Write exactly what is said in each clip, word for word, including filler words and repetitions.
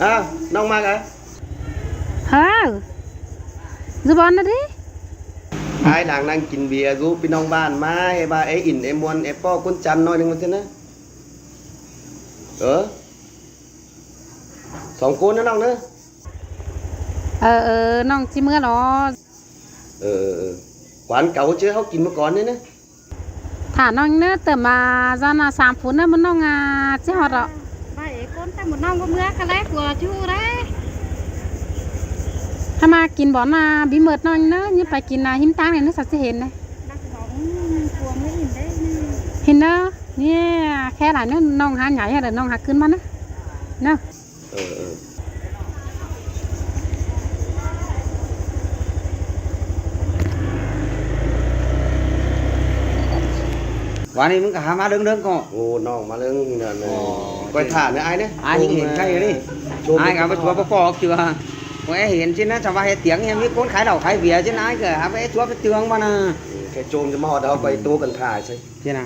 À, ꞌnọng ꞌmặc à? Hả? ꞌDụ bón ꞌnị đi. Ai đang ꞌnăng kin bia ꞌdụ ꞌpi ꞌnọng bản ꞌmá, é ꞌva é ỉn é ꞌmuôn é ꞌpọ ꞌcốn chăn ꞌnọi ꞌnưng ꞌmá ꞌsịn ꞌnớ. Ờ. Song ꞌcốn ꞌnớ ꞌnọng ꞌnớ. Ờ, ờ, ꞌnọng ꞌchí ꞌmứa lo. Ờ, ờ, ờ. Quán cáu ꞌchớ ꞌháu kin ꞌmưa cón ꞌnị ꞌnớ. Thả ꞌnọng ꞌnớ, tơm ꞌmá dón ꞌnạ sam phút ꞌnớ ꞌmứa ꞌnọng à, ꞌchí ꞌhọt lo. ꞌVa é ꞌcốn ꞌtẹ ꞌmứa ꞌnọng ꞌcọ ꞌmứa cá lé của ꞌchu đé. Hák ꞌmá kin bón ꞌnạ bí mơt ꞌnọng ꞌnớ, ꞌnhá pay kin ꞌnạ ꞌhím ꞌtáng ꞌnị ꞌnớ, sau ꞌchí hên ꞌnị. Hên ꞌnớ, ꞌnị khe lai ꞌnớ, ꞌnọng hák nhảy hả, ꞌnọng hák ꞌcứn ꞌmá ꞌnớ. ꞌNớ. Ờ, ờ. Quán ꞌnị ꞌmứng ꞌcọ hák ꞌmá ꞌlớng ꞌlớng ꞌcọ. Ồ, ꞌnọng ꞌmá ꞌlớng ꞌnị. Ồ, quay thế. Thả ꞌnị ai ꞌnị. Ai ꞌhịn hên ꞌchí ꞌnị. Ai ꞌcọ ꞌmá ꞌchua ꞌpọ ꞌpọ ꞌchưa. Quay hên ꞌchí ꞌnớ, chăm ꞌva hên tiếng hên ꞌmí ꞌcốn khái lảu khái bia ꞌchí ꞌnị ai ꞌcọ hák ꞌmá ꞌchua ꞌpọ ꞌchưa ꞌmá ꞌnạ. Ừ, khe ꞌchôm ꞌchí ꞌmá ꞌhọt ꞌháu quay tô căn thả ꞌsớ. Thế nào?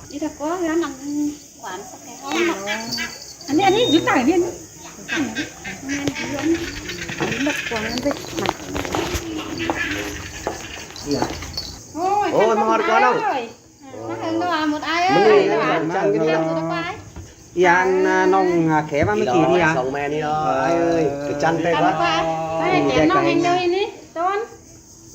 Đi thật quá, gắn nặng quán sắp cái hôm. Anh đi, anh đi, dưới cải đi, anh đi. Anh đi, anh đi, anh đi, lật quán anh đi. Ôi, ôi, mà họt con không? Ơi. Má hưng đâu à, một ai ơi. Ăn, à, ꞌnọng, à, khé ꞌmá ꞌmí kin ꞌnị à? Song ꞌmen ꞌnị lo, ai ơi, cứ chăn tê quá. Ai, kén ꞌnọng hên đâu ꞌnị, Tôn.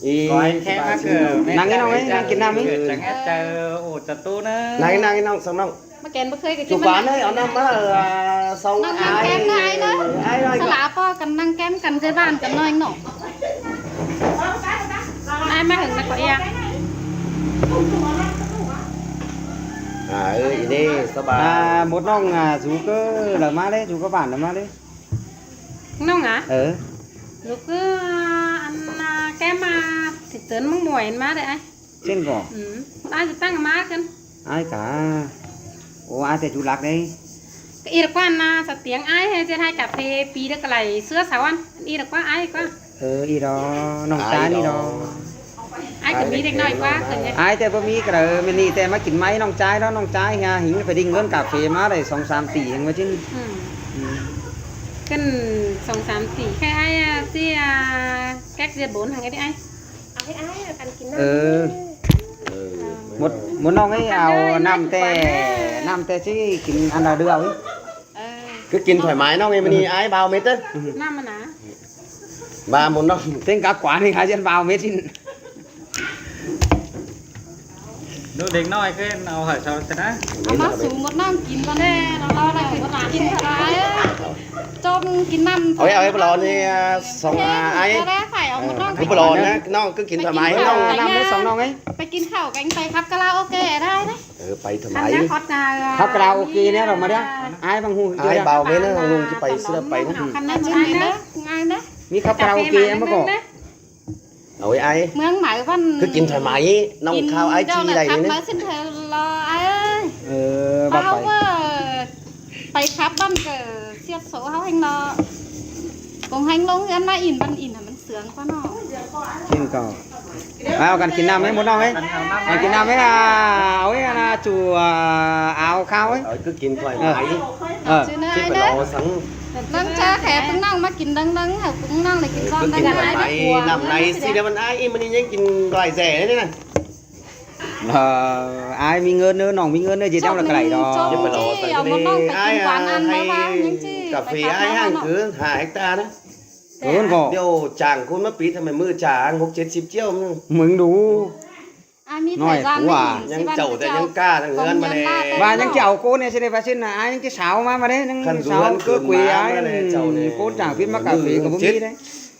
Ê, khé ꞌmá cứ ꞌnăng ꞌnị ꞌnọng ơi, ꞌnăng kin ꞌnặm ꞌnị. Chẳng hết trời ổ chặt tu nữa. ꞌNăng, ꞌnăng ꞌnọng, song ꞌnọng. Má kén báu khơi cái. Chủ quán ơi, au ꞌnặm ꞌmá, ờ, song ꞌnọng ai, ꞌnọng kem ꞌnớ ai ơi. Song ai ơi. Song lả ꞌpọ căn ꞌnọng kem căn ꞌdệt ꞌván căn ꞌnọi ꞌnọng. Ai ꞌmá hưng ꞌnớ ꞌcọ ꞌnị. À, ơ, ꞌnị, sắp à. À, một ꞌnọng, à, dú ꞌcọ lỏ ꞌmá ꞌlế, dú ꞌcọ bản lỏ ꞌmá ꞌlế. ꞌNọng à? Ờ. Dú ꞌcọ, ăn, à, kem, à, thị trấn ꞌMướng Mỏi ꞌmá đé ai. Trên cỏ. Ừ. Ai dú ꞌtáng ꞌmá căn. Ai cả. Ô, ai té dú lắc đé. Cái ꞌnị ꞌlẹo ꞌquá ăn, à, sa tiếng ai hay ꞌdệt hai cà phê pí đé ꞌcọ lai sứa sau ăn. ꞌNị ꞌlẹo ꞌquá ai ꞌquá. Ờ, ꞌnị đó, ꞌnọng ta ꞌnị đó. Ai ꞌcọ ꞌmí đék ꞌnọi ꞌquá căn ꞌnị. Ai té báu ꞌmí ꞌcọ đảy, ꞌmá ꞌnị té ꞌmá kin ꞌmá ꞌnọng ꞌchái đó, ꞌnọng ꞌchái ha, hính phải đinh ꞌngớn cà phê ꞌmá đảy song sam tỉ hên ꞌmá ꞌchí. Ừ. Ừ. Căn song sam tỉ khay ai, à, ꞌchí, à, kék ꞌdệt bôn hăng ꞌnị ai. Au hên ai, ăn kin ꞌnặm. Ờ. Một, một ꞌnọng ơi, au ꞌnặm té, ꞌnặm té ꞌchí kin ăn đa đưa ꞌnị. Ờ. Cứ kin thoải mái ꞌnọng ơi, ꞌmá ꞌnị ai bao mết ꞌtớ. ꞌNặm ꞌnạ. Ba một ꞌnọng. Tên cá quán ꞌnị hả, ꞌchí ăn bao mết ꞌchí. Đu đék ꞌnọi ꞌcọ au hả sau ꞌchớ ꞌnạ. Au ꞌmá sú một ꞌnọng kin ꞌvắn. Ê, nó lo là kin kin thoải mái. Chôm kin ꞌnặm. Ôi, ôi, bơ lo ꞌnị, à, song, à, ai. Cái đấy phải au một ꞌnọng. Cứ bơ lo ꞌnị, ꞌnọng cứ kin thoải mái. Phải kin ꞌnọng, khẩu ꞌnặm ꞌnị song ꞌnọng ơi. Phải kin khẩu kéng phải khắp kꞌa la ô kê đảy đé. Ờ, pay thoải mái. Khắp karaoke ꞌnị ꞌlẹo ꞌmá đé. Ai ꞌváng hu. Ai bao mết ꞌnớ, ꞌváng hu ꞌchí pay ꞌsứ pay ꞌnớ. Khắp karaoke ꞌnị ꞌmá ꞌcọ. Ôi ai. ꞌMướng Mỏi ꞌvắn. Cứ kin thoải mái, ꞌnọng khao ai kin ꞌchí đảy khắp ꞌnị. Mái xin thơ lo ai ơi. Ờ, bao pay. Pay khắp ꞌvắn ꞌcọ siết số ꞌháu hên lo. Cũng hên ꞌlống ꞌhướn ꞌmá ỉn ꞌvắn ỉn hả ꞌmắn sướng ꞌquá ꞌnọ. Kin ꞌcọ. Au căn kin ꞌnặm ꞌmá một ꞌnọng ơi. Căn kin ꞌnặm ꞌmá, à, au ꞌnị, à, chủ, à, ao khao ơi. Ờ, cứ kin thoải mái. Ờ. Chứ ꞌnị ai ꞌnớ. Lăng ꞌchá khé ꞌpứng ꞌnọng ꞌmá kin đăng đăng hả ꞌpứng ꞌnọng đảy kin giòn đăng ai. Thoải mái, ꞌnặm ꞌnị ꞌsứ đé ꞌvắn ai, ꞌmá ꞌnị ꞌnhắng kin đảy rẻ ꞌnị ꞌnạ. Ờ, ai ꞌmí ꞌngớn ꞌnớ, ꞌnọng ꞌmí ꞌngớn ꞌnớ, ꞌdệt đăng là cái đảy đó. Chứ bơ lo ꞌnị ai, à, hay cà phê ai hăng cứ hai héc ta ꞌnớ. Ơ, ꞌcọ. Điêu chang ꞌcốn ꞌmá pít hả, ꞌmá ꞌmự chang hốc chết síp ꞌchiêu ꞌmá. ꞌMứng đu. Ai ꞌmí ꞌnọi phải gian ꞌcọ à. ꞌMí ꞌnhắng chảu té ꞌnhắng cá ꞌnhắng ꞌhướn ꞌmá đé. ꞌVa ꞌnhắng chảu ꞌcốn ꞌnị ꞌsứ đé ꞌva ꞌsịn ꞌnạ, ai ꞌnhắng chảu ꞌmá ꞌmá đé, ꞌnhắng chảu ꞌcớ quí ai, ꞌcốn chang pít ꞌmá cà phê ꞌcọ báu ꞌmí đé.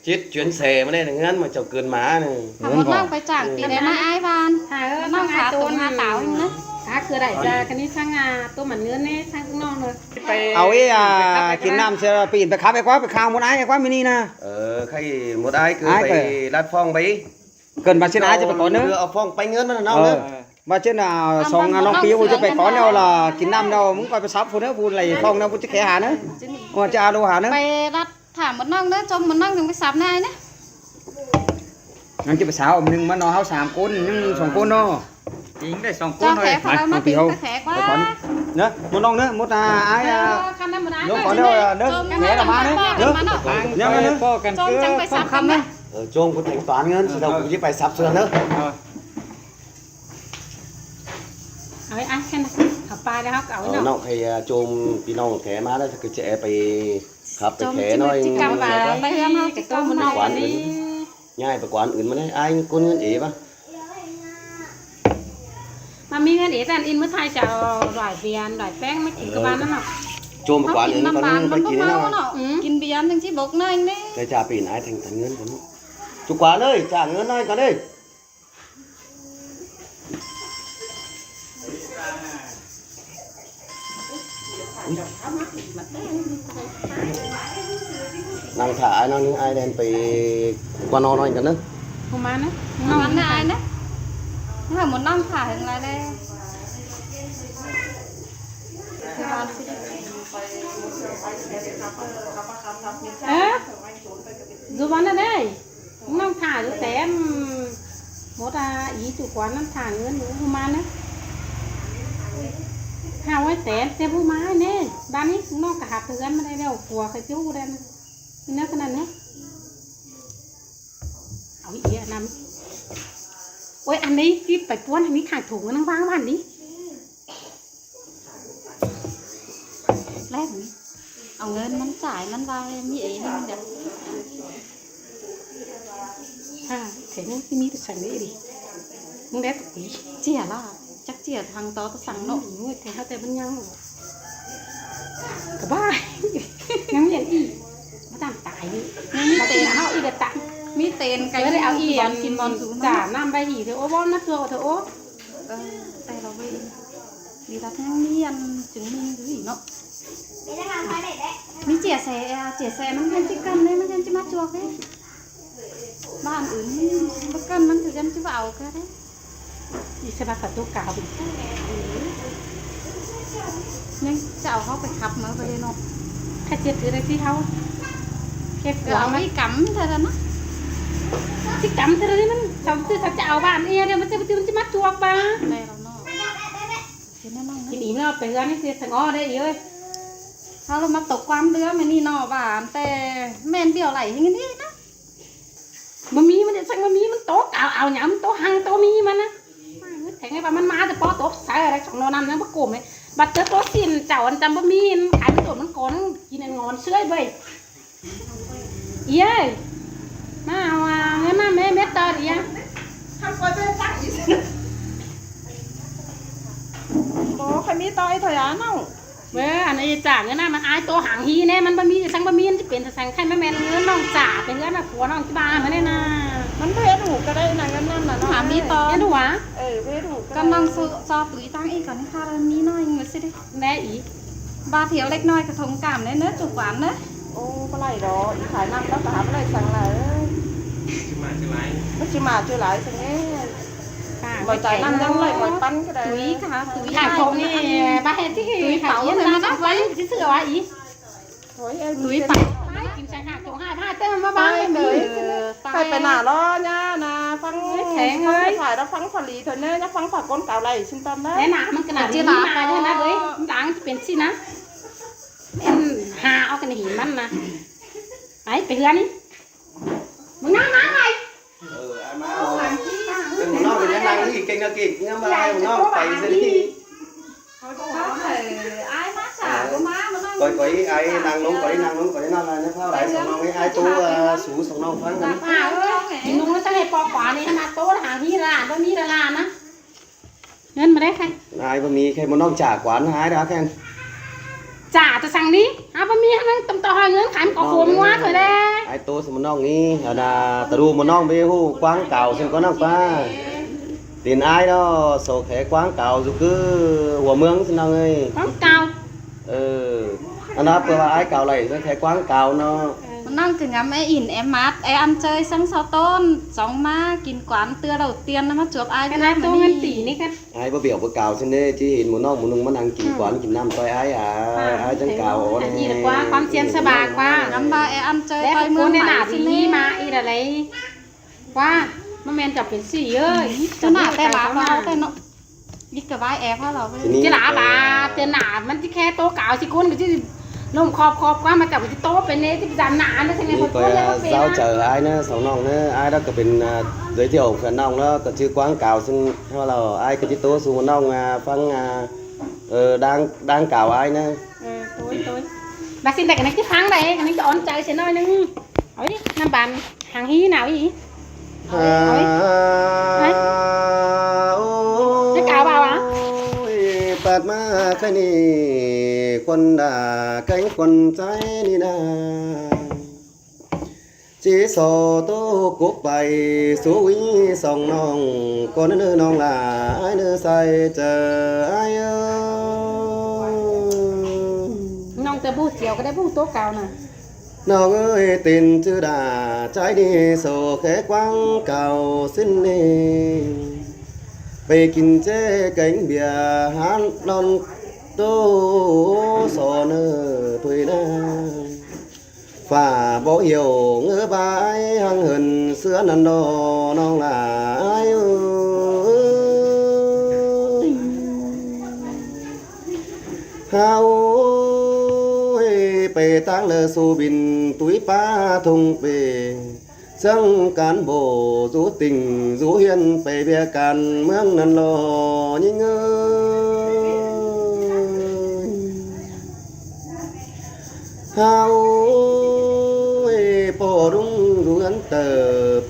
Chết chuyến xe ꞌmá đé ꞌnhắng ꞌhướn ꞌmá chảu cơn ꞌmá ꞌnị. Hả, ꞌmá ꞌnọng pay chang pít đé ꞌmá ai ꞌván. Hả, ꞌnọng khá tốn hả táo ꞌnị. Hả, cứ đảy ra cái ꞌnị ꞌchăng à, tô mẳn ꞌngớn ꞌnị ꞌchăng ꞌnọng ꞌnớ. Au ơi, à, kin ꞌnặm ꞌsứ pít pay khắp ꞌmá ꞌquá, pay khao một ai ꞌquá ꞌmí ꞌnị ꞌnạ. Ờ, khay một ai cứ pay lắt phóng pay. Cơn ꞌva ꞌsịn ai ꞌchí pay cón ꞌnớ. Ờ, ꞌva ꞌsịn, à, song, à, ꞌnọng pí ꞌchí pay cón ꞌnớ là kin ꞌnặm ꞌnớ, ꞌmứng ꞌcoi pay sắp phun ꞌnớ, phun lai phóng ꞌnớ, phun ꞌchí khé hả ꞌnớ. Ơ, ꞌchí alo hả ꞌnớ. Pay lắt thả một ꞌnọng ꞌnớ, chôm một ꞌnọng đừng pay sắp ꞌnị ai ꞌnớ. ꞌNhắng ꞌchí pay sau ꞌnưng ꞌmá ꞌnọ, ꞌháu sam ꞌcốn, ꞌnhắng song ꞌcốn ꞌnọ. Chính đây song ꞌcốn thôi. Chong ꞌtẹ pha ꞌnhắng ꞌmá pi ꞌháu. Pay cón. ꞌNớ, ꞌmá ꞌnọng ꞌnớ, ꞌmá ta ải, ꞌnớ, ꞌcọ ꞌnớ, ꞌnớ, ꞌnhắng ꞌmá ꞌnớ, ꞌnớ. ꞌNhắng ꞌnớ, ꞌnớ. Chong chắng pay sắp ꞌnớ. Ờ, chong ꞌcọ thanh toán ꞌngớn, sau ꞌcọ ꞌchí pay sắp ꞌsứa ꞌnớ. Au ải, ꞌnhắng, au pay ꞌlẹo ꞌháu ꞌcọ au. Ờ, ꞌnọng. ꞌNọng ꞌhạy, à, chôm ꞌpi ꞌnọng khé ꞌmá ꞌlẹo, ꞌcọ ꞌchí pay khắp pay khé ꞌnọi. ꞌChí căm pay ꞌhướn ꞌháu ꞌcọ ꞌmá ꞌnọng. Quán ứn. ꞌNhái pay quán ứn ꞌmá ꞌnớ, ải ꞌcốn ứn ế ꞌva. ꞌMá ꞌmí ứn ế ꞌtan ứn ꞌmá thái chảu đảy phiên, đảy ꞌpéng ꞌmá kin ꞌcọ ꞌván ꞌnặn ꞌnọ. Chôm pay quán ứn ꞌcọ ꞌnớ, pay kin ꞌnớ. Kin phiên ꞌnhắng ꞌchí bốc ꞌnọi ꞌnớ. Cái trả pin ải thanh toán ứn ꞌcọ ꞌnớ. Chú quán ơi, trả ứn ꞌnọi ꞌcọ đi. ꞌUi. ꞌNăng thả ải ꞌnăng ꞌnưng, ải đen pay quán ứn ꞌnọi ꞌcọ ꞌnớ. Hôm ꞌmá ꞌnớ. Hôm ꞌmá ꞌnớ ải ꞌnớ. ꞌNhắng ꞌmá ꞌnăng thả hên lai ꞌlẹo. Ơ, dú ꞌván ꞌnớ đé. ꞌNhắng thả dú tém. Mốt à, ꞌí dú quán ꞌnăng thả ứn dú hôm ꞌmá ꞌnớ. Thả ải tém, tém hôm ꞌmá ꞌnớ. Ban ꞌnị ꞌnọng ꞌcọ hảư ứn ꞌmá đảy ꞌlẹo, phua khay phiếu đen. ꞌNớ ꞌcọ ꞌnặn ꞌnớ. Au ꞌí ꞌnặn. Ôi, ăn đi, ꞌchí pay ꞌpuốn, ăn đi thả thủng ꞌnăng ꞌváng ꞌván đi. ꞌLẹo ꞌnị. Au ứn ꞌmắn chả ứn ꞌmắn ꞌva ꞌmí ế ꞌnị ꞌmắn đe. À, thế ꞌnưng ꞌchí ꞌmí ꞌtẹ săng đi đi. ꞌMắn đe ꞌtẹ quí. Chia ꞌlạ, chắc chia thăng tó ꞌtẹ săng ꞌnớ. Ôi, thế ꞌháu ꞌtẹ ꞌmắn ꞌnhắng ꞌlẹo. ꞌCọ ꞌva. ꞌNhắng ꞌnhắng ꞌnị. ꞌMá tăm tai ꞌnị. ꞌMí tên ꞌháu ꞌnị đa tăm. ꞌMí tên cái ꞌnị au ꞌnị kin bón dú chả ꞌnặm ꞌvạy ꞌnị thôi ố, bón ꞌmá tua thôi ố. Ờ, ꞌtẹ ꞌlẹo ꞌvạy. Đi lắt ꞌnhắng ꞌmí ăn chứng minh dú ꞌnị ꞌnớ. ꞌMí chia sẻ, à, chia sẻ ꞌmắn ꞌnhắng ꞌchí căn ꞌnị, ꞌmắn ꞌnhắng ꞌchí ꞌmá chuộc ꞌnị. Bản ứn ꞌmắn báu căn ꞌmắn ꞌcọ ꞌchí ꞌmá au ꞌcọ đé. ꞌNị ꞌsớ ꞌva ꞌcọ ꞌtố cáo bình. ꞌNhắng chảu ꞌháu pay khắp ꞌmá ꞌvạy ꞌnớ. Khay ꞌchí thử đảy ꞌchí ꞌháu. Khay ꞌcọ phua au ꞌmá. ꞌMí cắm thôi ꞌnớ. ꞌChí cắm thôi ꞌnớ ꞌmắn. Sau ꞌchí sau chảu bản ꞌnị đé, ꞌmắn ꞌchí ꞌmắn ꞌchí ꞌmá chuộc ꞌva. Đảy ꞌlẹo ꞌnớ. Kin ꞌnị ꞌnớ, pay ꞌhướn ꞌnị ꞌtẹ săng ó đé ꞌí ơi. ꞌHáu ꞌlẹo ꞌmá tốc quán ꞌlứa ꞌmá ꞌnị ꞌnớ, bản ꞌtẹ ꞌmen bẻo đảy ꞌhịn ꞌnị ꞌnớ. Báu ꞌmí ꞌmắn ꞌtẹ săng, báu ꞌmí ꞌmắn ꞌtố cáo au ꞌnhắng, ꞌmắn ꞌtố hăng ꞌtố ꞌmí ꞌmắn ꞌnớ. Théng ꞌnị ꞌva ꞌmắn ꞌmá ꞌtẹ ꞌpo tốc sáư đảy, song ꞌnọ ꞌnặm ꞌnhắng báu ꞌcốn ꞌnị. Bát ꞌtớ ꞌtố ꞌsịn chảu ăn chăm báu ꞌmí, ăn khải ꞌmắn ꞌtố ꞌmắn ꞌcốn, kin ăn ngón ꞌsứa ꞌvạy. Ơi, ꞌmá au, à, ꞌngớn ꞌmá ꞌmế, ꞌmế ꞌtơ đi à. Báu khay ꞌmí ꞌtoi thôi à ꞌnọng. Báu, ăn ꞌnị chả ꞌngớn ꞌmá, ꞌmắn ải ꞌtố hăng ꞌhí ꞌnị, ꞌmắn báu ꞌmí săng báu ꞌmí, ꞌchí pên săng khay ꞌmá ꞌmen ꞌngớn ꞌnọng chả, pên ꞌngớn ꞌmá phua ꞌnọng ꞌchí ba ꞌmá ꞌnị ꞌnớ. ꞌMắn báu ꞌhế đủ ꞌcọ đảy ꞌnặn, ꞌngớn ꞌnặn ꞌnớ ꞌnọng. Hả, ꞌmí ꞌtoi. ꞌHế đủ à? Ờ, ꞌhế đủ ꞌcọ đảy. ꞌCọ ꞌnọng su-, so tui ꞌtáng ꞌnị ꞌcọ ꞌnị ꞌkhạ, ꞌmí ꞌnọi ꞌngớn ꞌsứ đé. Đé ꞌí. Ba thiểu lếc ꞌnọi ꞌcọ thông cảm đé ꞌnớ, chủ quán ꞌnớ. Ô, báu đảy đỏ, ꞌí thái ꞌnặm ꞌlẹo ꞌcọ hảư báu đảy săng ꞌlẹo. ꞌMắn ꞌchí ꞌmá ꞌchư lai săng ꞌnị. Khỏi ꞌchái ꞌnặm ꞌnhắng đảy khỏi păn ꞌcọ đảy. Tui ꞌcọ, tui thả ꞌcọ thủng ꞌnị, ꞌnị. Ba ꞌhế ꞌchí ꞌtui páo ꞌnị ꞌnặn ꞌnặn ꞌnặn ꞌnặn. Ꞌchí sửa ꞌva ꞌí. Thôi, ê, tui páo. Kin săng hả, thủng hả, hả, ꞌtẹ ꞌmá ꞌváng ꞌlẹo ꞌmí. Ơ, ꞌtẹ. Khỏi pay nả ꞌló ꞌnhá ꞌnạ, ꞌphắng, ôi, kheng ơi. Khỏi pay ꞌphắng ꞌphạ ly thôi ꞌnớ, ꞌnhá ꞌphắng ꞌphạ ꞌcốn cáo đảy ꞌsịn ꞌtọn ꞌnớ. Đé nả, ꞌmắn ꞌcọ nả ꞌchí ꞌmí lả ꞌmá ꞌlẹo ꞌnớ, ꞌlới, ꞌmắn đang ꞌchí pên ꞌsịn ꞌnạ. Ên hả, au ꞌcọ nả ꞌhịn ꞌmắn ꞌnạ. Ải, pay ꞌhướn ꞌnị. ꞌMắn ꞌnhắng ꞌnhắng ải. Ờ, ải ꞌmá au. Ơ, ꞌmắn ꞌnọng ꞌnhắng ꞌnăng ꞌnị, kêng ꞌnhắng ꞌnị, ꞌnhắng ꞌmá ải ꞌmắn ꞌnọng pay ꞌsứ ꞌnị. Khỏi khỏi ải ꞌmá chả ꞌcọ ꞌmá, ꞌmắn ꞌnọng. Khỏi khỏi ải, ꞌnăng ꞌlống khỏi, ꞌnăng ꞌlống khỏi, ꞌnặn ꞌnạ, ꞌnhắng ꞌphắng ải song ꞌnọng, ải ꞌtố, à, sú song ꞌnọng ꞌphắng ꞌnặn. Ải ꞌnung ꞌnhắng ꞌchớ ꞌhế ꞌpo quán ꞌnị, ꞌhế ꞌmá ꞌtố ꞌhăng ꞌhí ꞌlạ, báu ꞌmí ꞌlạ ꞌlạ ꞌnạ. ꞌNgớn ꞌmá đé khay. Ải báu ꞌmí khay, ꞌmắn ꞌnọng chả quán ải đa khen. Chả ꞌtẹ săng ꞌnị. Hả, báu ꞌmí ꞌnhắng tăm ꞌtọ ꞌhọi ꞌngớn khải ꞌmắn ꞌcọ khổ ꞌmắn ꞌnhắng thôi đé. Ải ꞌtố song ꞌmắn ꞌnọng ꞌnị, à, ꞌnạ, ta ꞌlụk ꞌmắn ꞌnọng báu ꞌhụ quảng cáo song ꞌcọ ꞌnọng ꞌva. Tin ải ꞌnọ, sổ khay quảng cáo dú ꞌcứ hua ꞌmướng song ꞌnọng ơi. Quảng cáo. Ờ, ꞌnặn ꞌnạ, ꞌpưa ꞌva ải cáo đảy, sổ khay quảng cáo ꞌnọ. ꞌMắn ꞌnọng ꞌcọ ngắm ê in ê mát, ê ăn ꞌchới săng sau ꞌtốn, song ꞌmá kin quán ꞌtưa đầu tiên ꞌnạ ꞌmá chuốp ải. Khan ải ꞌtố ꞌngớn tỉ ꞌnị khan. Ải báu bẻo báu cáo ꞌsịn đé, ꞌchí hên ꞌmắn ꞌnọng ꞌmắn ꞌnưng ꞌmắn ꞌnăng kin quán kin ꞌnặm ꞌtoi ải à, ải chắng cáo ꞌnị. Ăn đi lỏ ꞌquá, quảng cáo ꞌsịn sả bạc ꞌquá. Ngắm ꞌva ê ăn ꞌchới ꞌtoi ꞌmướng ꞌnạ ꞌnạ ꞌsịn ꞌnị. ꞌMá ꞌnị đa đảy. ꞌQuá. ꞌMá ꞌmen chảu pên ꞌsị ꞌới. Ư, ꞌchớ nả ꞌtẹ bá ꞌtẹ ꞌnọ. Ít ꞌcọ ꞌvái ép hả lo. Ꞌchí ꞌlạ bá, ꞌtẹ nả ꞌmắn ꞌchí khe ꞌtố cảo ꞌsị ꞌcốn ꞌcọ ꞌchí ꞌlốm khóp khóp ꞌquá ꞌmá chảu ꞌcọ ꞌchí ꞌtố pên ꞌnê ꞌchí dăm nả ꞌnớ ꞌsịn ꞌnê. Thôi, ꞌcọ ꞌcọ ꞌdạu chaư ải ꞌnớ, song ꞌnọng ꞌnớ, ải ꞌlạ ꞌcọ pên, à, giới thiệu phần ꞌnọng ꞌnớ, ꞌcọ ꞌchư Quảng Cáo ꞌsịn, hả lo, ải ꞌcọ ꞌchí ꞌtố su ꞌnọng, à, ꞌphắng, à, ờ, đang, đang cáo ải ꞌnớ. Ơ, thôi, thôi. Bá ꞌsịn đảy ꞌcọ ꞌnị ꞌchí ꞌphắng đảy, ꞌcọ ꞌnị ꞌchí ón chaư ꞌsịn ꞌnọi ꞌnưng. Ôi, ꞌnặm bản hăng ꞌhí nả ꞌí. Ôi. Ôi. Ôi, pát ꞌmá ꞌkhạy ꞌnị, khuôn đa kéng khuôn ꞌchái ꞌnị ꞌna. ꞌChí so ꞌtố cốc pay, sú ꞌí song ꞌnọng, ꞌcọ ꞌnớ ꞌnọng lả ải ꞌnớ sai chaư ải ới. ꞌNọng ꞌtẹ ꞌbụ chiêu ꞌcọ đảy ꞌbụ ꞌtố cáo nả. ꞌNọng ới, tên ꞌchư đa ꞌchái đi so khe Quảng Cáo ꞌsịn ꞌnị. Pay kin ꞌchế kéng bia hán lon ꞌtố so ꞌnớ thôi ꞌna. Phả báu hiẻo ꞌngớ bái hăng hên ꞌsứa ꞌnặn lo ꞌnọng lả ải ới. Hao ơi, pay ꞌtáng lơ su bin tui pá thung pê. ꞌSướng cán bộ dú tỉnh, dú huyện pay ꞌviạk cán ꞌmướng ꞌnặn lo ꞌnhính ơi. Hao ơi, ꞌpo ꞌlung dú ꞌhướn tở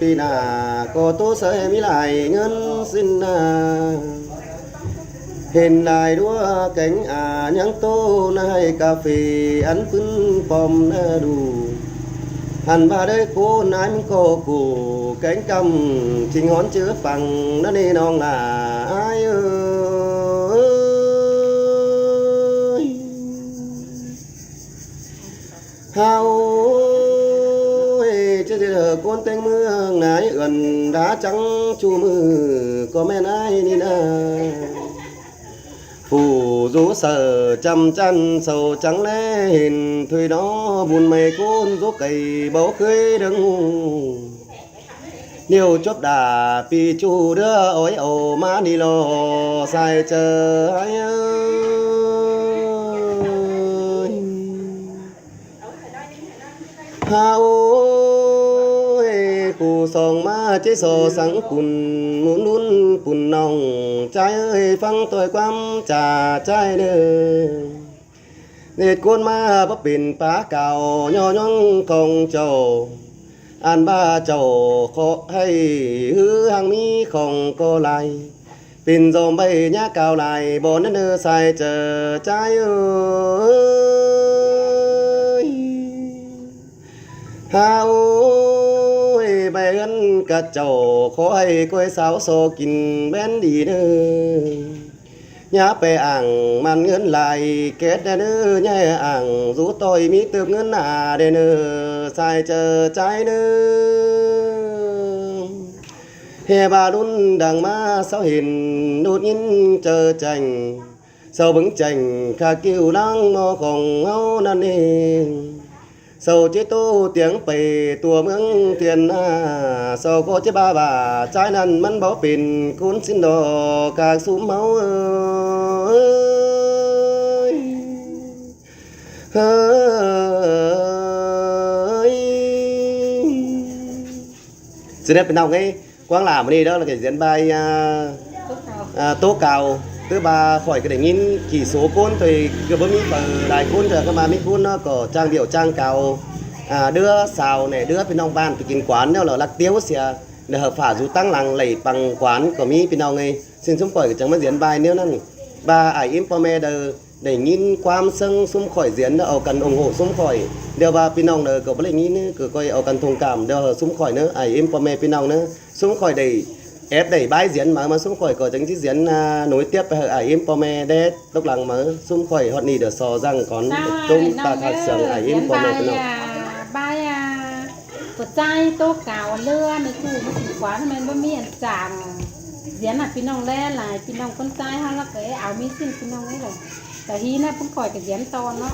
pi nả, ꞌcọ ꞌtố sáư ꞌmí lai ꞌngớn ꞌsịn ꞌna. Hên lai ꞌlúa kéng a ꞌnhắng ꞌtố ꞌnớ ꞌhại cà phê ăn ꞌpứng pom ꞌnớ đu. Hăn ꞌva đảy ꞌcốn ải ꞌmắn ꞌcọ ꞌcọ kéng ꞌcắm chinh hón ꞌchư păng ꞌnớ ꞌnị ꞌnọng lả ải ới. Hao ơi, ꞌchớ ꞌdệt hảư ꞌcốn ꞌtếng ꞌmướng nải ươn đá chắng ꞌchu ꞌmự ꞌcọ ꞌmen ải ꞌnị ꞌna. Phủ dú saư chăm chăn sau chắng ꞌlé hên thuê nó bun ꞌmạy ꞌcốn dú cay báu ꞌkhới đơng ꞌhụ. ꞌNéo chuốp đả pi ꞌchu đứa ói au ꞌmá ꞌnị lo sai chaư ải ới. Hao ơi, khủ song ꞌmá ꞌchí so sắng pun, ꞌmún ꞌlún pun ꞌnọng, ꞌchái ơi, ꞌphắng ꞌtoi ꞌquám ꞌchạ ꞌchái ꞌnớ. ꞌNết ꞌcốn ꞌmá báu pên pá cáo ꞌnhó ꞌnhóng khong chảu. Ăn ꞌva chảu khói ꞌhứ hăng ꞌmí khong ꞌcọ lai. Pên dom ꞌvạy ꞌnhá cáo lai bón ꞌnớ sai chaư ꞌchái ới. Hao ơi, ꞌvạy ꞌhướn cát chảu khói ꞌcoi sáo so kin ꞌvén đi ꞌnớ. ꞌNhá pay ảng ꞌmắn ꞌngớn lai kết ꞌnớ ꞌnớ, ꞌnhá ảng dú ꞌtoi ꞌmí tớp ꞌngớn a đé ꞌnớ, sai chaư ꞌchái ꞌnớ. ꞌHê ꞌva ꞌlún đang ꞌmá sáu hên ꞌnút ꞌnghín chaư chẻng, sau bớng chẻng khả ꞌkiu ꞌláng ꞌmo khong ꞌháu ꞌnặn ꞌnê. Sau ꞌchí ꞌtố tiếng pay tua ꞌmướng thiên ꞌna, sau ꞌcọ ꞌchí ꞌva ꞌva ꞌchái ꞌnặn ꞌmắn báu pên ꞌcốn ꞌsịn lo khả ꞌsúm ꞌháu ới. Ơi. ꞌChớ ꞌnị ꞌpi ꞌnọng ới, quảng lả ꞌmự ꞌnị ꞌlẹo ꞌcọ ꞌcọ ꞌdiến ꞌvạy, à, à, ꞌtố cáo. ꞌTứ ꞌva khỏi ꞌcọ đảy ꞌnghín kỉ số ꞌcốn thôi, ꞌcọ báu ꞌmí phaư lai ꞌcốn thôi, ꞌcọ ꞌva ꞌmí ꞌcốn ꞌnớ ꞌcọ ꞌchang điêu ꞌchang cáo. À, đứa sau ꞌnị, đứa ꞌpi ꞌnọng bản ꞌpi kin quán ꞌnéo lỏ lắc tiếu sia, ꞌnị hảư phả dú ꞌtáng lăng đảy păng quán ꞌcọ ꞌmí ꞌpi ꞌnọng ới. ꞌSịn ꞌsúm khỏi ꞌcọ chắng ꞌmá ꞌdiến ꞌvạy ꞌnéo ꞌnặn. ꞌVa ải ꞌếm ꞌpo ꞌme đaư đảy ꞌnghín ꞌquám ꞌsướng ꞌsúm khỏi ꞌdiến ꞌnớ au căn ủng hộ ꞌsúm khỏi. ꞌLẹo ꞌva ꞌpi ꞌnọng đaư ꞌcọ báu đảy ꞌnghín ꞌnớ, ꞌcọ ꞌcoi au căn thông cảm ꞌlẹo hảư ꞌsúm khỏi ꞌnớ, ải ꞌếm ꞌpo ꞌme ꞌpi ꞌnọng ꞌnớ. ꞌSúm khỏi đảy ép đảy bái ꞌdiến máư ꞌmá ꞌsúm khỏi ꞌcọ chắng ꞌchí ꞌdiến, à, nối tiếp hảư ải ꞌếm ꞌpo ꞌme đé tốc lăng máư. ꞌSúm khỏi ꞌhọt ꞌnị đảy so dăng cón. Sau, tóm ꞌpi ꞌnọng tạc ới, hạt sương ải ꞌếm ꞌpo ꞌme ꞌpi ꞌnọng. À, bái, à, ꞌcọ ꞌchái ꞌtố cáo ꞌlứa ꞌmí ꞌchu ꞌmí kin quán ꞌmen báu ꞌmí ăn chang. ꞌDiến à ꞌpi ꞌnọng ꞌlé lai, ꞌpi ꞌnọng ꞌcốn ꞌchái ꞌháu ꞌlẹo ꞌcọ au ꞌmí ꞌsịn ꞌpi ꞌnọng ới lỏ. Tả ꞌhí ꞌnớ ꞌpứng khỏi ꞌcọ ꞌdiến ꞌto ꞌnớ.